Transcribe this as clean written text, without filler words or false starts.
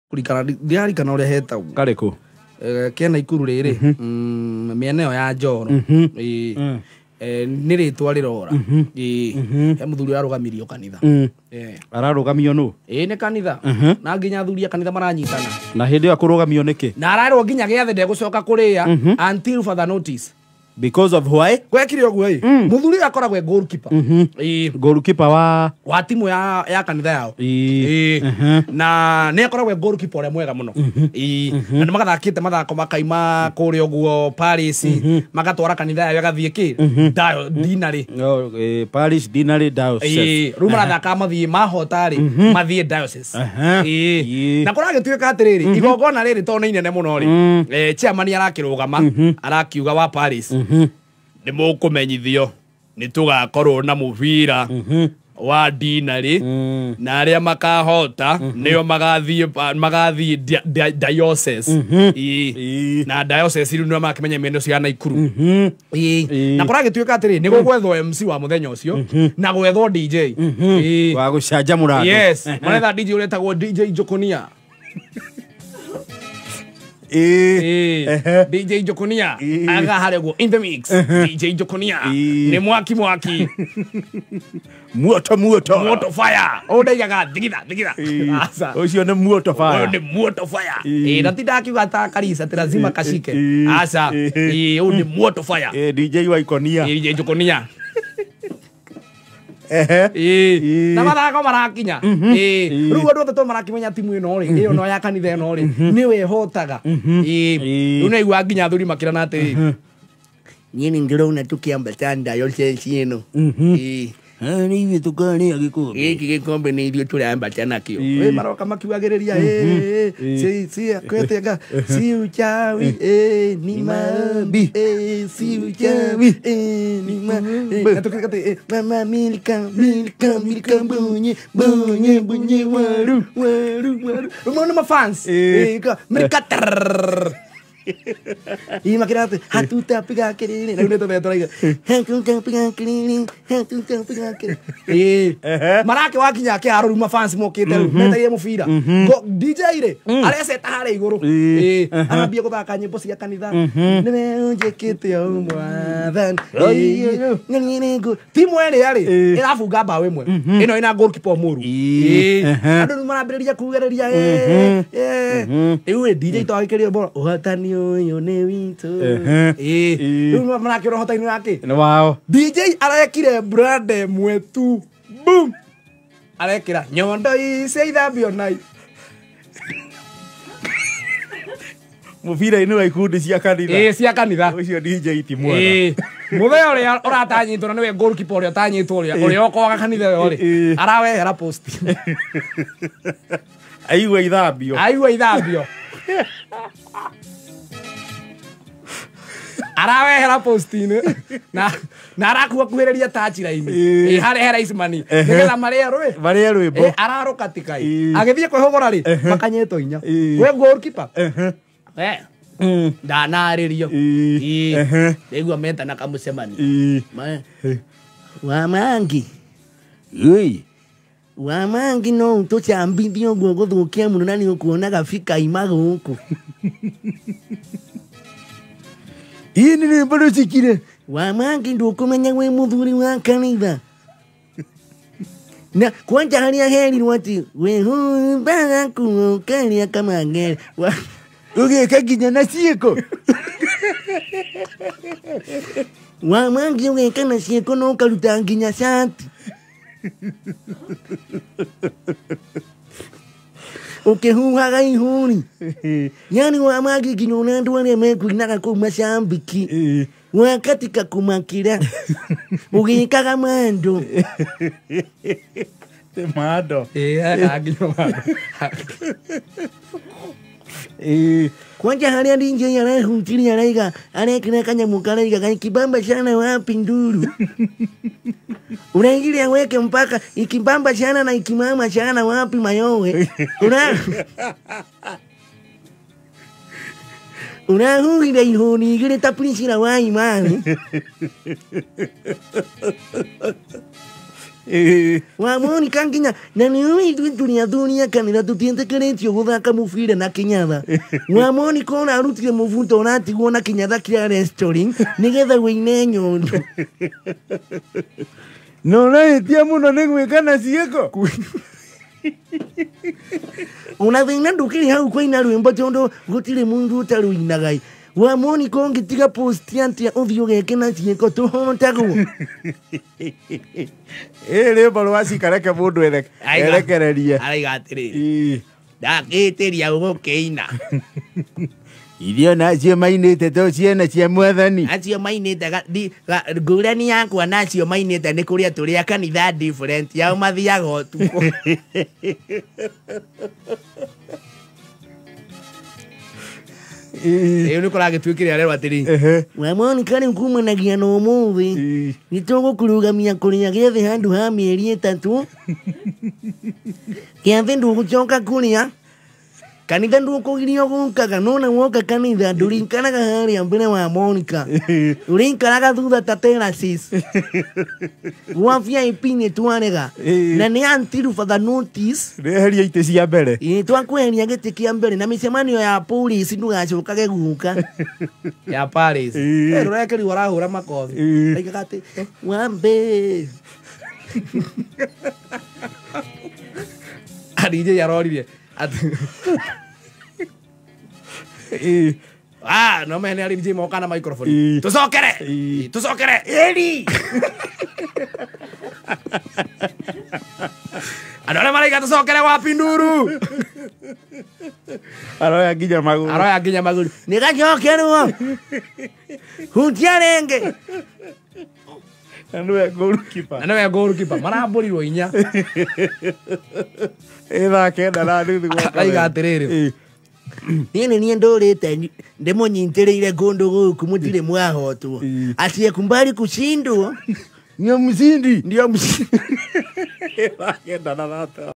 Kurikana ndirarikana uria hetagwo Karĩkũ? Kena Ikuru rĩrĩ mĩena ĩyo ya Njoro. Ĩĩ. Nĩ rĩtwa rĩrora. Ĩĩ, he mũthuri ũrarũgamirio kanitha. Ararũgamio nũ? Ĩĩ, nĩ kanitha na nginya athuri a kanitha maranyitana. Na hĩndĩ ĩyo akũrũgamio nĩkĩ? Na ararwo nginya gĩathĩ ndegũcoka kũrĩa until further notice. Because of why? Gwekire ũguo ĩ, mũthuri ũyũ akoragwo e goalkeeper. Ĩĩ. Goalkeeper wa wa timu ya kanitha yao. Ĩĩ. Ĩĩ. Na nĩ akoragwo e goalkeeper ũrĩa mwega mũno. Ĩĩ. Na nĩ magathakĩte mathako makaima kũrĩa ũguo Paris, magatwara kanitha yao ĩgathiĩ kĩ dinarĩ. No, Parish Deanery Diocese. Ĩĩ, rĩu marathaka mathiĩ mahota rĩ, mathiĩ diocese. Ĩĩ. Ĩĩ. Na kũragĩtuĩka atĩrĩrĩ, igongona rĩrĩ tondũ nĩ inene mũno rĩ, chairman arakĩrũgama arakiuga wa Paris nĩ mũkũmenyithio nĩ tũgakorwo na mũbira wa dinarĩ na arĩa makahota nĩo magathiĩ magathiĩ diocese. Ĩĩ. Na diocese rĩu nĩo makĩmenya mĩena ũcio ya Naikuru. Ĩĩ. Na kũragĩtuĩka atĩrĩ, nĩ gũgwethwo MC wa mũthenya ũcio na gwethwo DJ. Ĩĩ. Wa gũcanjamũra andũ. Yes, maretha DJ ũretagwo DJ Njokonia. Ĩĩ. Ĩĩ. DJ Njokonia aga harĩa ũguo in the mix. DJ Njokonia nĩ mwaki mwaki. Muoto muoto. Moto fire. Ũyũ ndaigaga thigitha thigitha. Aca. Ũcio nĩ muoto Ũyũ fire. nĩ moto fire. Ĩĩ, na ti ndakiuga ta Karisa atĩ lazima kashike. Aca. Ĩĩ, ũyũ nĩ moto fire. DJ wa Ikonia. Ĩĩ, DJ Njokonia. Ehe. Ĩĩ. Ĩĩ. Na mathako marakinya. Ĩĩ. Rĩu andũ othe to marakĩmenya timu ĩno rĩ, ĩyo no ya kanitha ĩno rĩ, nĩwe ĩhotaga. Ĩĩ. Ĩĩ. Rĩu naigua nginya athuri makĩrana atĩrĩ, niĩ nĩ ndĩrona tũkĩambata diocese ĩno. Ĩĩ. Nĩ ithuĩ tũkarĩa gĩkombe. Gĩkĩ gĩkombe nĩ ithuĩ tũrambata nakĩo. Ĩĩ. Ĩ, maroka makiugagĩrĩria, ĩ, si si kwetenga si uchawi, ĩ, ni maombi, ĩ, si uchawi, ĩ, ni maombi. Na tukirika atĩ, ĩ, mama Milka Milka Milka bunye bunye bunye waru waru waru. Rĩu nĩ mafans. Ĩĩ. Ĩ, Milka trrrr. Ĩ, makĩra atĩ hatutapiga kelele. Na rĩu nĩ tũthe tũraiga hatutapiga kelele, hatutapiga kelele. Ĩ. Marake wakinya kĩharo rĩu mafans mokĩte rĩu metereire mũbira. DJ rĩ areceta harĩa igũrũ. Ĩĩ. Ĩ, arambia gũthaka nyĩmbo cia kanitha. Nĩwe ũnjĩkĩte o mwathani. Ĩ, timu ĩrĩa rĩ Ĩĩ. ĩrabunga mbaũ ĩmwe, ĩno ĩna goalkeeper mũru. Ĩĩ. Ĩĩ. Andũ rĩu marambĩrĩria kugĩrĩria, ĩ, ĩ. Rĩu ĩ, DJ twagĩkĩrio bora ũhotani ũyũ nĩ witũ. Ehe. Ĩĩ. Ĩĩ. Rĩu marakĩona ũhotani wake. Nĩ wao. DJ arekire brand ĩmwe tu, boom, arekĩra nyondo ici ithambio nai. Mũbira-inĩ wa ikundi cia kanitha. Ĩĩ, cia kanitha. Ũcio DJ ti mwega. Ĩĩ, mũthenya ũrĩa ũratanyĩtwo na nĩwe goalkeeper ũrĩa ũtanyĩtwo ũrĩa ũrĩa ũkoaga kanitha ĩyo rĩ, arawehera post. Aigua ithambio. Aigua ithambio arawehera post-inĩ na arakuhakuhĩrĩria touchline. Ĩĩ. Ĩĩ, harĩa he raicimani nĩgetha marĩe rwĩ. Marĩe rwĩmbo. Ĩ, ararũka tikai Ĩĩ. agĩthiĩ kwĩhũgũra rĩ, makanyĩtwo inya. Ĩĩ. We goalkeeper, we ndanarĩrio. Ĩĩ. Ĩĩ. Ndaigua metana kamũcemanio. Wa mangi. Ĩĩ. Wa mangi, no tũcambithie ũguo gũthũkia mũno na nĩ ũkuona gabika ima gũkũ. Ĩĩ, nĩ rwĩmbo rũcikire. Wa mangi, ndũkũmenya wĩ mũthuri wa kanitha na kwanja harĩa herirwo atĩ wĩhumbaga kuo ũkarĩa kamangere. Ũgĩka nginya na ciĩko. Wa mangi, ũgeka na ciĩko na ũkaruta nginya cati ũkĩhuhaga ihũri. Yani wa mangi, nginya ona andũ arĩa mekuinaga kũu macambiki wakatika kumakira ũgĩkaga mando. Ti mando. Ĩĩ. Kwanja harĩa DJ arahutiria araiga arekĩra kanyamũ karaiga kaikibamba sana wapi nduru unaingilia weke mpaka ikibamba sana na ikimama sana wapi mayowe una unahuhira ihũni igĩrĩ ta Priscilla wa Imani. Wa Monica nginya na nĩ ithuĩ tũrĩ athuri a kanitha tũtiĩtĩkĩrĩtio gũthaka mũbira na kĩnyatha. Wa Monica ũrarutire mũbuto ũratigwo na kĩnyatha kĩa restaurant nĩgetha wĩine nyondo. Na ũrahĩtia mũno nĩ gwĩka na ciĩko. Ona thĩna ndũkĩrĩ hau kũina rwĩmbo tondũ gũtirĩ mũndũ ũtarũinaga. Wa Monica ũngĩtiga post atĩa ũthiĩ ũgeke na ciĩko tũhotagwo. Ĩ rwĩmbo rwa cikareke mũndũ erekererie. Araiga atĩrĩrĩ, ndakĩtĩria gũkĩina. Irio nacio mainĩte to ciana cia mwathani. Acio mainĩte ngũrani yakwa nacio mainĩte nĩ kũrĩa tũrĩ a kanitha different yao mathiaga ũtukũ. Ĩyo nĩ kũragĩtuĩkire arerwo atĩrĩ, Wa Monica rĩu kumanagia na ũmũthĩ nĩ tũgũkũrũgamia kũrĩa gĩathĩ handũ ha mĩeri 3. Gĩathĩ ndũgũcoka kũrĩa. Kanitha ndũkũgirio gũkaga no na woka kanitha ndũrĩikaraga harĩa mbere wa Monica. Ũrĩikaraga thutha ta terraces. Gwa VIP nĩ twarega. Na nĩ until further notice. Nĩeheria itĩ cia mbere. Ĩ twakweheria gĩtĩ kĩa mbere na mĩcemanio ya police ndũgacokage gũka. Ya Paris. Rũrekerirwo arahũra makobi. Aigaga atĩ wambe. DJ aroririe atĩ no mene ari DJ moka na microphone. Tucokere. Tucokere. Eri. Andũ arĩa maraiga tucokere gwa Pinduru. Aroya nginya magũrũ. Aroya nginya magũrũ. Nĩgacokerwo. Hutia rĩngĩ. Na nĩwe goalkeeper. Na nĩwe goalkeeper. Marambũrirwo 4. Ĩ thaa 9 na nuthu gwa Araiga atĩrĩrĩ. Niĩ nĩ niĩ ndũrĩte ndĩmũnyitĩrĩire kũndũ gũkũ mũtirĩ mwahotwo. Asiyekubali kushindwa ndio mshindi. Ndio mshindi. Ĩ thaa 9 na 3.